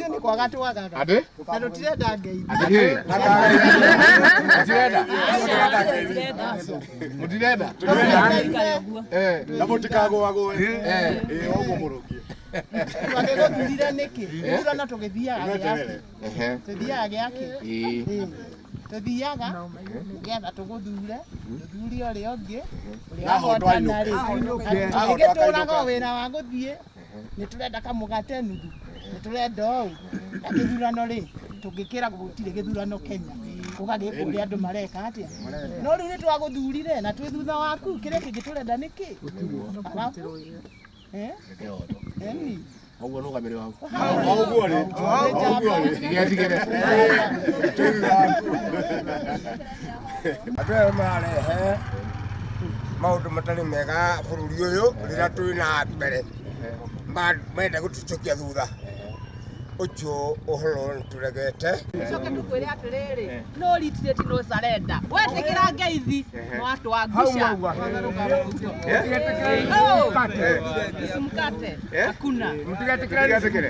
Ithuĩ nĩ kwaga twagaga. Atĩ? Na tũtirenda ngeithi. Atĩ? Mũtirenda? Mũtirenda? Eh. Na mũtikagũagũe. Eh. Ĩĩ ũguo mũrũkie. Twagĩgũthurire nĩkĩ? Gĩthurano tũgĩthiaga gĩakĩ? Ehe. Tũthiaga gĩakĩ? Ĩĩ. Ĩĩ. Tũthiaga nĩgetha tũgũthure, tũthure ũrĩa ũngĩ, ũrĩa Ahotwo wahotana rĩ. ainũke. Tũgĩtũraga o wĩra wa gũthiĩ, nĩ tũrenda kamũgate nuthu, nĩ tũrenda ũũ. Na gĩthurano rĩ, tũngĩkĩra gũtirĩ gĩthurano Kenya, ũgagĩkwo ũrĩa andũ mareka atĩa. No rĩu nĩ twagũthurire na twĩ thutha waku, kĩrĩa kĩngĩ tũrenda nĩ kĩ? Alafu, eh? Eni. Ũguo nũgamĩrĩ waku. Ũguo rĩ. Ũguo rĩ. Tigetigĩre. Andũ aya mararehe maũndũ matarĩ mega bũrũri ũyũ rĩrĩa twĩ na mbere, menda gũtũcokia thutha, ũcio ũhoro nĩ tũregete. Coke tukwĩre atĩrĩrĩ, no retreat, no surrender. Wetĩkĩra ngeithi no atwangusha. Oh, mkate hakuna. Mũtigetĩkĩre.